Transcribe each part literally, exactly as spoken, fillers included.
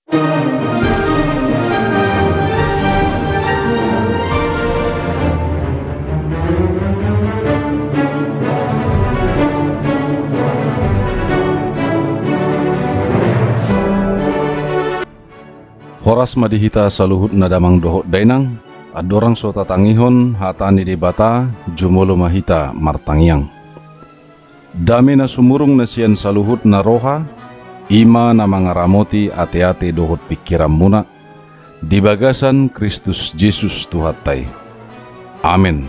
Horas ma di hita saluhutna damang dohot dainang, andorang so tatangihon hata ni Debata, jumolo ma hita martangiang. Dame na sumurung na sian saluhutna roha, i ma na mangaramoti ateate dohot pingkiranmuna, di bagasan Kristus Jesus Tuhanta i. Amen.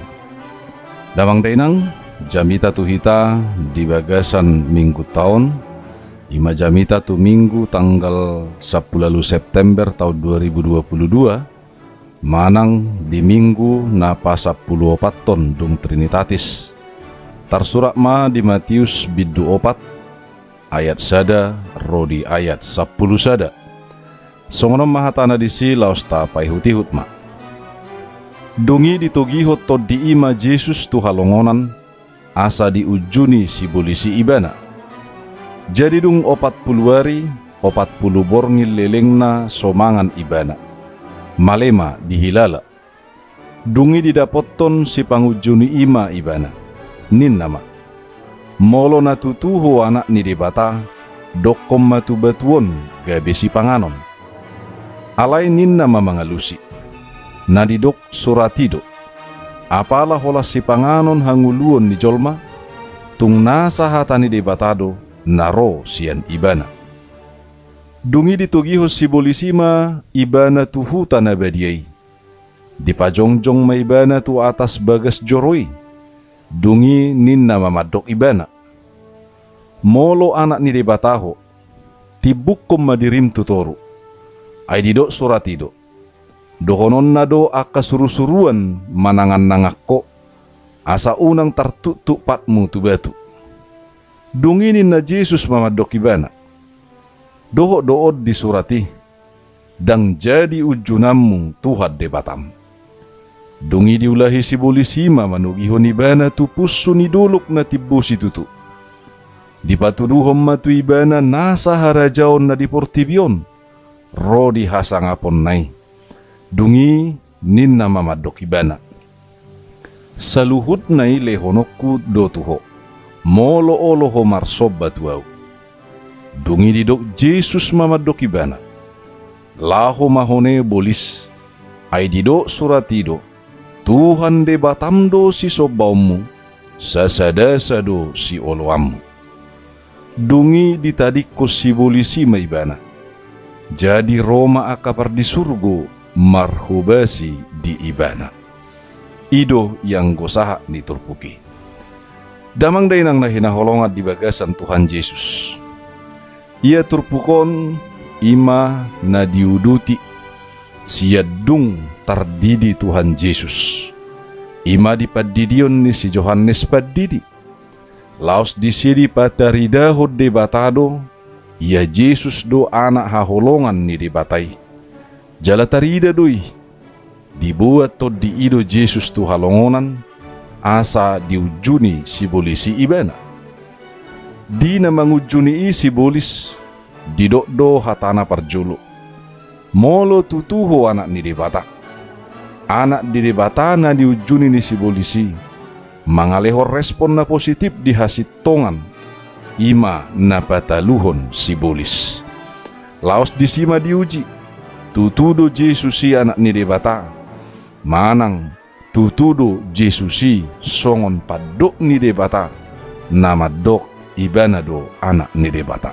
Damang dainang, jamita tu hita di bagasan minggunta on, i ma jamita tu Minggu tanggal sampulu ualu September taon dua ribu dua pulu dua, manang di Minggu na pasampuluopathon dung Trinitatis. Tarsurat ma di Matius bindu opat, ayat sada ro di ayat sampulu sada. Songon on ma hatana disi, laos tapaihutihut ma. Dung i ditogihon tondi i ma Jesus tu halongonan, asa diunjuni sibolis i ibana. Jadi dung opat pulu ari, opat pulu borngin lelengna so mangan ibana, male ma dihilala. Dung i didapothon sipangunjuni i ma ibana. Ninna ma, "Molo na tutu ho Anak ni Debata, dokkon ma tu batu on gabe sipanganon." Alai ninna ma mangalusi, "Na didok surat i do: Apala holan sipanganon hangoluon ni jolma, tung nasa hata ni Debata do na ro sian ibana." Dung i ditogihon sibolis i ma ibana tu huta na badia i. Dipajongjong ma ibana tu atas bagas joro i. Dung i ninna ma mandok ibana, "Molo Anak ni Debata ho, timbukkon ma dirim tu toru. Ai didok surat i do: Dohononna do angka surusuruan manangannangkon ho, asa unang tartuktuk patmu tu batu." Dung i ninna Jesus ma mandok ibana, "Dohot do on di surat i: Ndang jadi unjunanmu Tuhan Debatam." Dung i diulahi sibolis i ma manogihon ibana tu punsu ni dolok na timbo situtu. Dipatuduhon ma tu ibana nasa harajaon na di portibi on ro di hasangaponna i. Dung i ninna ma mandok ibana, "Saluhutna i lehononku do tu ho, molo olo ho marsomba tu ahu." Dung i didok Jesus ma mandok ibana, "Laho ma hone bolis, ai didok surat i do: Tuhan Debatam do sisombaonmu, sasadasa do sioloanmu." Dung i ditadingkon sibolis i ma ibana. Jadi ro ma angka pardisurgo marhobasi di ibana. I do ianggo sahat ni turpuk i. Damang dainang na hinaholongan di bagasan Tuhan Jesus. Ia turpuk on i ma na diuduti sian dung tardidi Tuhan Jesus. I ma di pandidion ni si Johannes Pandidi. Laos disi dipataridahon Debata do, ia Jesus do Anak haholongan ni Debata i. Jala tarida do i, diboan tondi i do Jesus tu halongonan, asa diunjuni sibolis i ibana. Di na mangunjuni i sibolis, didok do hatana parjolo: "Molo tutu ho Anak ni Debata." Anak ni Debata na diunjuni ni sibolis i mangalehon respon na positif di hasintongan, i ma na pataluhon sibolis. Laos disi ma diuji, tutu do Jesus i Anak ni Debata, manang tutu do Jesus i songon pandok ni Debata, na mandok ibana do Anak ni Debata.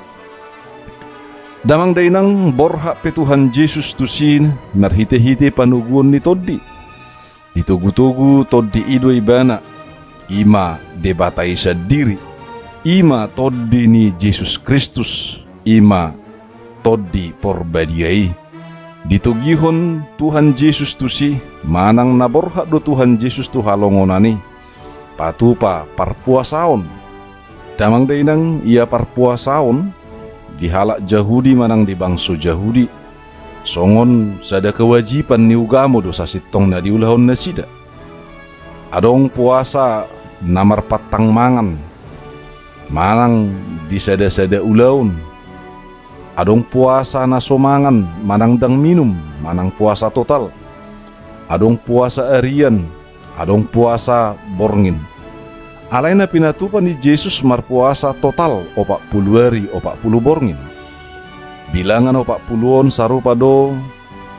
Damang dainang, borhat pe Tuhan Jesus tusi marhitehite panoguon ni tondi. Ditogutogu tondi i do ibana, i ma Debata i sandiri, i ma tondi ni Jesus Kristus, i ma Tondi Porbadia i. Ditogihon Tuhan Jesus tusi, manang na borhat do Tuhan Jesus tu halongonan i, patupa parpuasaon. Damang dainang, ia parpuasaon di halak Jahudi manang di bangso Jahudi, songon sada kewajiban ni ugamo do sasintongna diulahon nasida. Adong puasa na marpantang mangan, manang di sadasada ulaon, Adong puasa na so mangan manang ndang minum, manang puasa total. Adong puasa arian, adong puasa borngin. Alai na pinatupa ni Jesus marpuasa total opat pulu ari opat pulu borngin. Bilangan opat pulu on sarupa do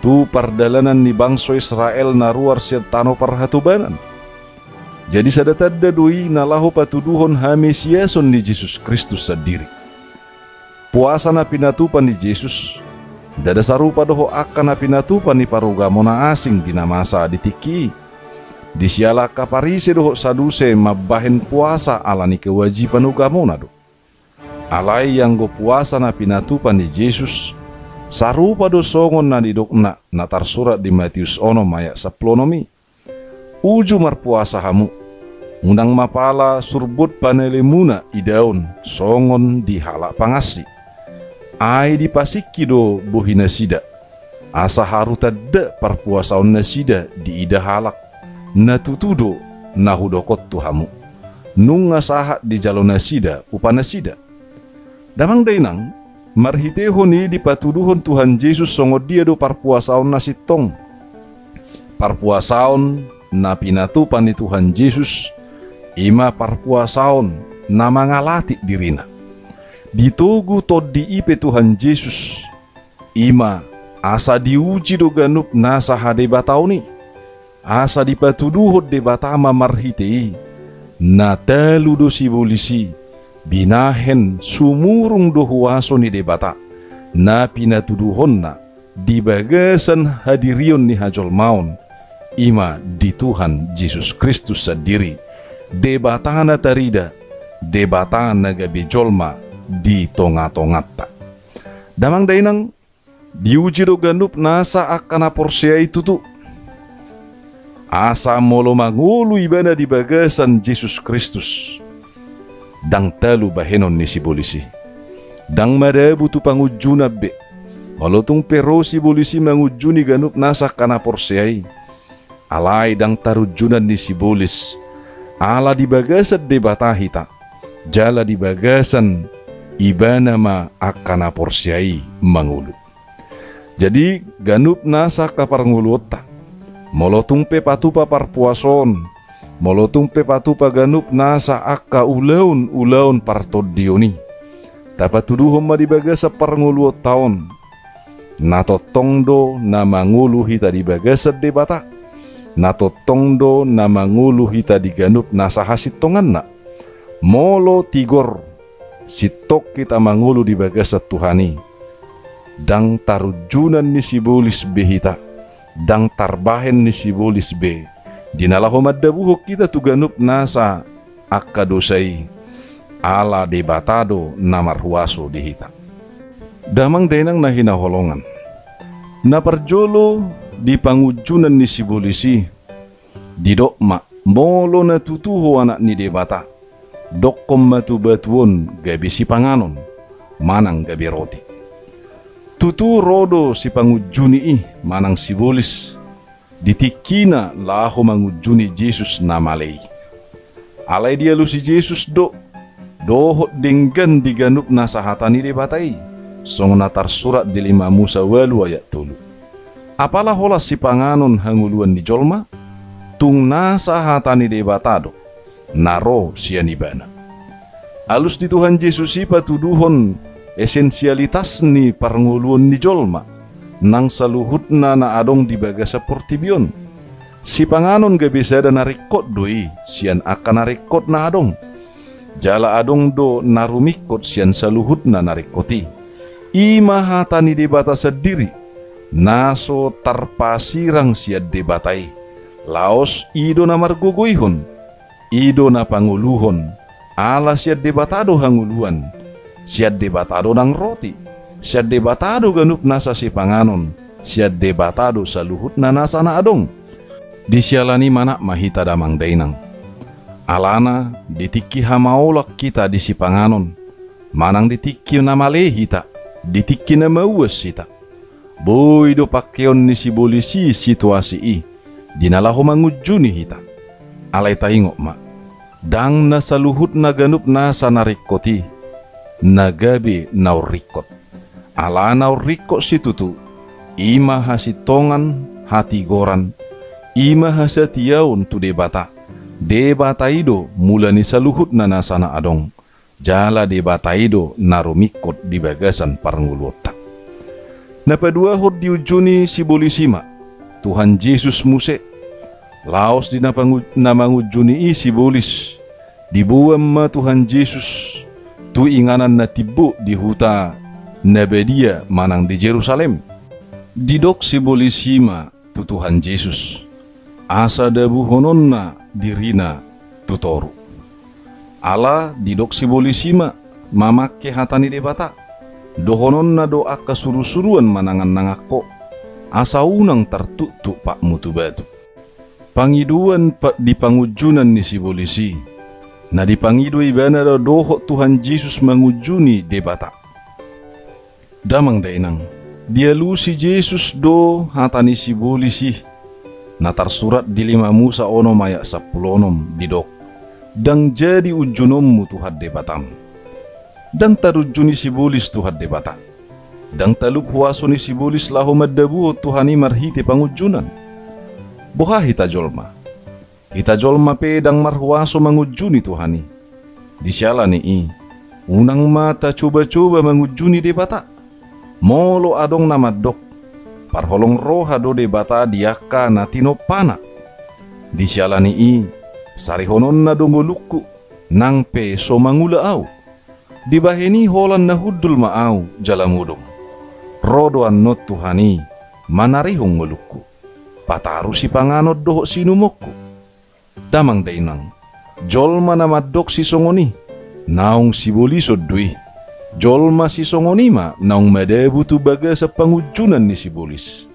tu pardalanan ni bangso Israel na ruar sian tano parhatobanan. Jadi sada tanda do i na laho patuduhon hamesiason ni Jesus Kristus sandiri. Puasa na pinatupa ni Jesus ndada sarupa dohot angka na pinatupa ni parugamo na asing di na masa di tingki i. Disiala angka Parise dohot Saduse mambahen puasa ala ni kewajiban ugamona do. Alai anggo puasa na pinatupa ni Jesus, sarupa do songon na nidokna na tarsurat di Matius onom ayat sampulu onom i. Uju marpuasa hamu, unang ma pala surbot panelemuna idaon songon di halak pangansi. Ai dipasingki do bohinasida, asa haru tanda parpuasaonnasida diida halak. Na tutu do na hudok on tu hamu, nunga sahat dijalonasida upanasida. Damang dainang, marhitehon i dipatuduhon Tuhan Jesus songon dia do parpuasaon na sintong. Parpuasaon na pinatupa ni Tuhan Jesus, i ma parpuasaon na mangalatik dirina. Ditogu tondi i pe Tuhan Jesus, i ma asa diuji do ganup nasa hadebataon i. Asa dipatuduhon Debata ma marhite i, na talu do sibolis i, binahen sumurung do huaso ni Debata, na pinatuduhonna di bagasan hadirion ni hajolmaon, i ma di Tuhan Jesus Kristus sandiri, Debata na tarida, Debata na gabe jolma di tongatonganta. Damang dainang, diuji do ganup nasa angka na porsea i tutu. Asa molo mangolu ibana di bagasan Jesus Kristus, ndang talu bahenon ni sibolis i. Ndang madabu tu pangunjunan be. Molo tung pe ro sibolis i mangunjuni ganup nasa angka na porsea i, alai ndang tarunjunan ni sibolis, ala di bagasan Debata hita, jala di bagasan ibana ma angka na porsea i mangolu. Jadi, ganup nasa angka parngoluonta, molo tung pe patupa parpuaso on, molo tung pe patupa ganup nasa angka ulaon-ulaon partondion i, tapatuduhon ma di bagasan parngoluonta on, na tongtong do na mangolu hita di bagasan Debata, na tongtong do na mangolu hita di ganup nasa hasintonganna. Molo tigor, sintong hita mangolu di bagasan Tuhan i, ndang tarunjunan ni sibolis be hita, ndang tarbahen ni sibolis be, di na laho mandabuhon hita tu ganup nasa angka dosa i, ala Debata do na marhuaso di hita. Damang dainang na hinaholongan, na parjolo di pangunjunan ni sibolis i, didok ma, molo na tutu ho anak ni Debata, dokkon ma tu batu on gabe sipanganon, manang gabe roti. Tutu ro do sipangunjuni i, manang sibolis, di tingkina laho mangunjuni Jesus na male i. Alai dialusi Jesus do, dohot denggan di ganup nasa hata ni Debata i, songon na tarsurat di lima Musa ualu ayat tolu. Apala holan sipanganon hangoluan ni jolma, tung nasa hata ni Debata do, na ro sian ibana. Alus di Tuhan Jesus i patuduhon esensialitas ni parngoluon ni jolma, nang saluhutna na adong di bagasan portibi on. Sipanganon gabe sada na ringkot do i, sian angka na ringkot na adong. Jala adong do na rumingkot sian saluhutna na ringkot i. I ma hata ni Debata sandiri, na so tarpasirang sian Debata i. Laos i do na margogoihon, i do na pangoluhon, ala sian Debata do hangoluan, sian Debata do nang roti, sian Debata do ganup nasa sipanganon, sian Debata do saluhutna nasa na adong. Di siala ni i manat ma hita damang dainang. Alana, di tingki hamaolon hita di sipanganon, manang di tingki na male hita, di tingki na mauas hita, boi do pangkeon ni sibolis i situasi i, di na laho mangunjuni hita. Alai taingot ma, ndang na saluhutna ganup nasa na ringkot i, na gabe naung ringkot. Alana on ringkot situtu, i ma hasintongan, hatigoran, i ma hasatiaon tu Debata. Debata i do mula ni saluhut na nasa na adong. Jala Debata i do na rumingkot di bagasan parngoluonta. Na paduahon diunjuni sibolis i ma Tuhan Jesus muse. Laos di na pangu-, na mangunjuni i sibolis, diboan ma Tuhan Jesus tu inganan na timbo di huta na badia manang di Jerusalem. Didok sibolis i ma tu Tuhan Jesus, asa dabuhononna dirina tu toru. Ala didok sibolis i ma mamangke hata ni Debata, dohononna do angka surusuruan manangannangan ho, asa unang tartuktuk patmu tu batu. Pangidoan pa-, di pangunjunan ni sibolis i, na dipangido ibana do dohot Tuhan Jesus mangunjuni Debata. Damang dainang, dialusi Jesus do hata ni sibolis i, na tarsurat di lima Musa onom ayat sampulu onom, didok, ndang jadi unjunonmu Tuhan Debatam. Ndang tarunjuni sibolis Tuhan Debata. Ndang talup huaso ni sibolis laho mandabuhon Tuhan i marhite pangunjunan. Boha hita jolma? Hita jolma pe ndang marhuaso mangunjuni Tuhan i. Di siala ni i, unang ma tacobacoba mangunjuni Debata. Molo adong na mandok, parholong roha do Debata di angka na tinompana. Di siala ni i, sarihononna do ngolungku, nang pe so mangula ahu. Dibahen i holan na hundul ma ahu jala modom. Ro do annon Tuhan i manarihon ngolungku. Pataru sipanganon dohot sinumonku. Damang dainang, jolma na mandok sisongon i, naung sibolison do i. Jolma sisongon i ma naung madabu tu bagasan pangunjunan ni sibolis.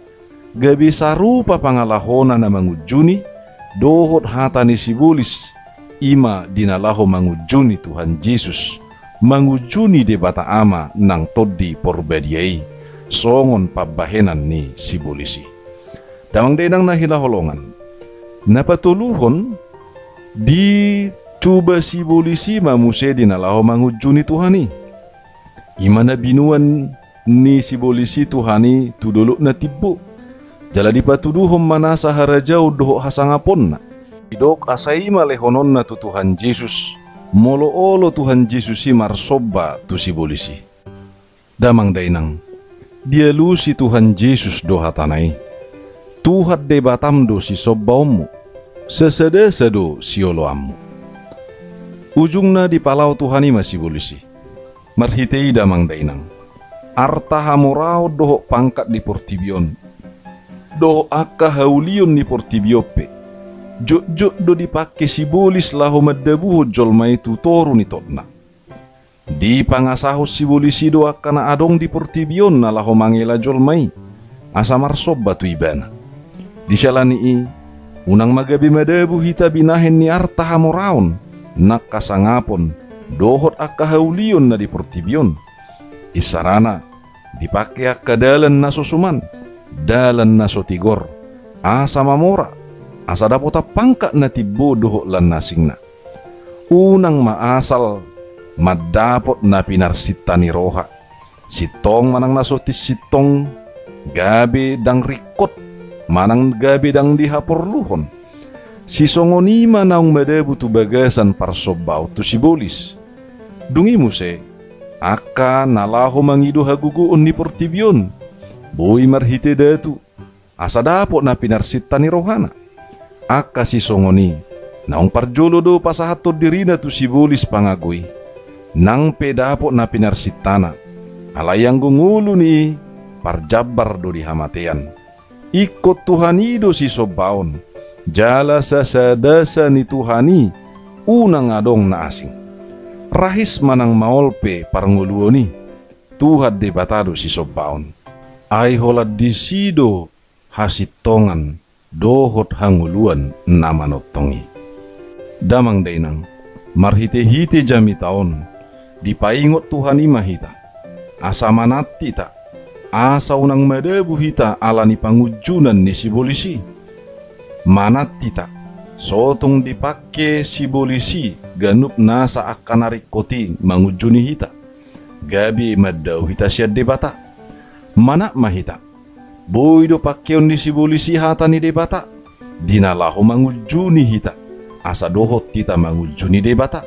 Gabe sarupa pangalahona na mangunjuni, dohot hata ni sibolis, i ma di na laho mangunjuni Tuhan Jesus, mangunjuni Debata Ama nang Tondi Porbadia i, songon pambahenan ni sibolis i. Damang dainang na hinaholongan. Na patoluhon, dicuba sibolis i ma muse di na laho mangunjuni Tuhan i. I ma na binuan ni sibolis i Tuhan i tu dolok na timbo. Jala dipatuduhon ma nasa harajaon dohot hasangaponna. Didok asa i ma lehononna tu Tuhan Jesus, molo olo Tuhan Jesus i marsomba tu sibolis i. Damang dainang, dialusi Tuhan Jesus do hatana i. Tuhan Debatam do sisombaonmu, sasadasa do sioloanmu. Ujungna dipalao Tuhan i ma sibolis i. Marhite i damang dainang, arta hamoraon dohot pangkat di portibi on, dohot angka haulion ni portibi on pe, jotjot do dipangke sibolis laho mandabuhon jolma i tu toru ni totna. Dipangasahon sibolis i do angka na adong di portibi on na laho mangela jolma i, asa marsomba tu ibana. Di siala ni i, unang ma gabe madabu hita binahen ni arta hamoraon, nang hasangapon, dohot angka haulion na di portibi on. Isarana, dipangke angka dalan na so suman, dalan na so tigor, asa mamora, asa dapotan pangkat na timbo dohot lan na asingna. Unang ma asal mandapot na pinarsinta ni roha, sintong manang na so sintong, gabe ndang ringkot, manang gabe ndang dihaporluhon. Sisongon i ma naung madabu tu bagasan parsombaon tu sibolis. Dung i muse, angka na laho mangido hagogoon ni portibi on, boi marhite datu, asa dapot na pinarsinta ni rohana. Angka sisongon i, naung parjolo do pasahathon dirina tu sibolis pangago i, nang pe dapot na pinarsintana, alai anggo ngolu ni i parjambar do di hamatean. Ingkon Tuhan i do sisombaon, jala sasadasa ni Tuhan i, unang adong na asing. Rahis manang maol pe parngoluon i, Tuhan Debata do sisombaon. Ai holan disi do hasintongan dohot hangoluan na manongtong i. Damang dainang, marhitehite jamita on, dipaingot Tuhan i ma hita, asa manat hita, asa unang madabu hita ala ni pangunjunan ni sibolis i. Manat hita, so tung dipangke sibolis i ganup nasa angka na ringkot i mangunjuni hita. Gabe mandao hita sian Debata. Manat ma hita. Boi do pangkeon ni sibolis i hata ni Debata, di na laho mangunjuni hita, asa dohot hita mangunjuni Debata.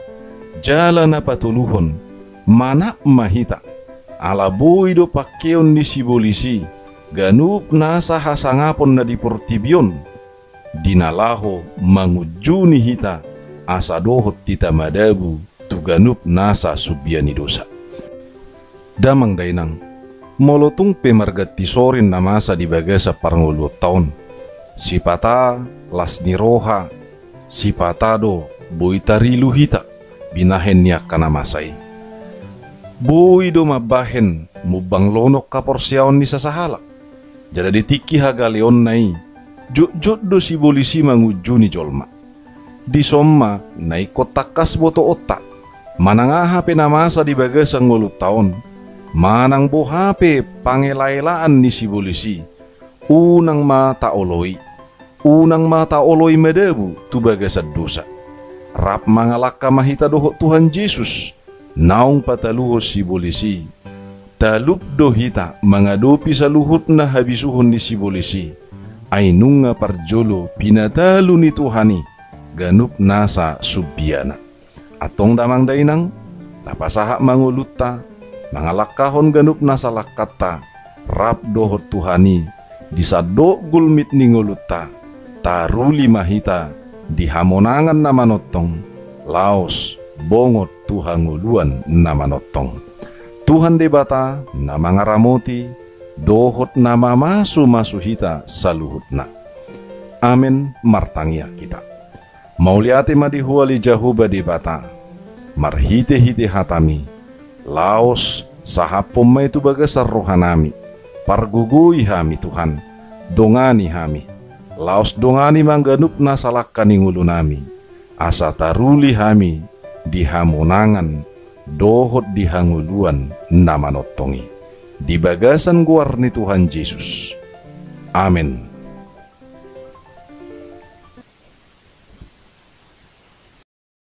Jala na patoluhon, manat ma hita. Ala boi do pangkeon ni sibolis i ganup nasa hasangapon na di portibi on, di na laho mangunjuni hita, asa dohot hita madabu tu ganup nasa sumbia ni dosa. Damang dainang, molo tung pe marganti sorin na masa di bagasan parngoluonta on, sipata las ni roha, sipata do boi tarilu hita binahen ni angka na masa i. Boi do mambahen mumbang lonong haporseaon ni sasahalak. Jala di tingki hagaleonna i, jotjot do sibolis i mangunjuni jolma. Dison ma na ingkon tangkas botoonta, manang aha pe na masa di bagasan ngolunta on, manang boha pe pangelaelaan ni sibolis i, unang ma taoloi, unang ma taoloi madabu tu bagasan dosa. Rap mangalangka ma hita dohot Tuhan Jesus, naung pataluhon sibolis i. Talup do hita mangadopi saluhutna habisuhon ni sibolis i, ai nunga parjolo pinatalu ni Tuhan i ganup nasa sumbiana. Antong damang dainang, tapasahat ma ngolunta, mangalangkahon ganup nasa langkanta, rap dohot Tuhan i, di sandok gulmit ni ngolunta, taruli ma hita di hamonangan na manongtong, laos bongot tu hangoluan na manongtong. Tuhan Debata na mangaramoti, dohot na mamasumasu hita saluhutna. Amen, martangiang hita. Mauliate ma di Ho ale Jahowa Debata, marhitehite hataMi, laos sahaphon ma i tu bagasan rohanami, pargogoi hami Tuhan, dongani hami, laos dongani ma ganup nasa langka ni ngolunami, asa taruli hami di hamonangan dohot di hangoluan na manongtong i. Di bagasan goar ni Tuhan Jesus. Amen.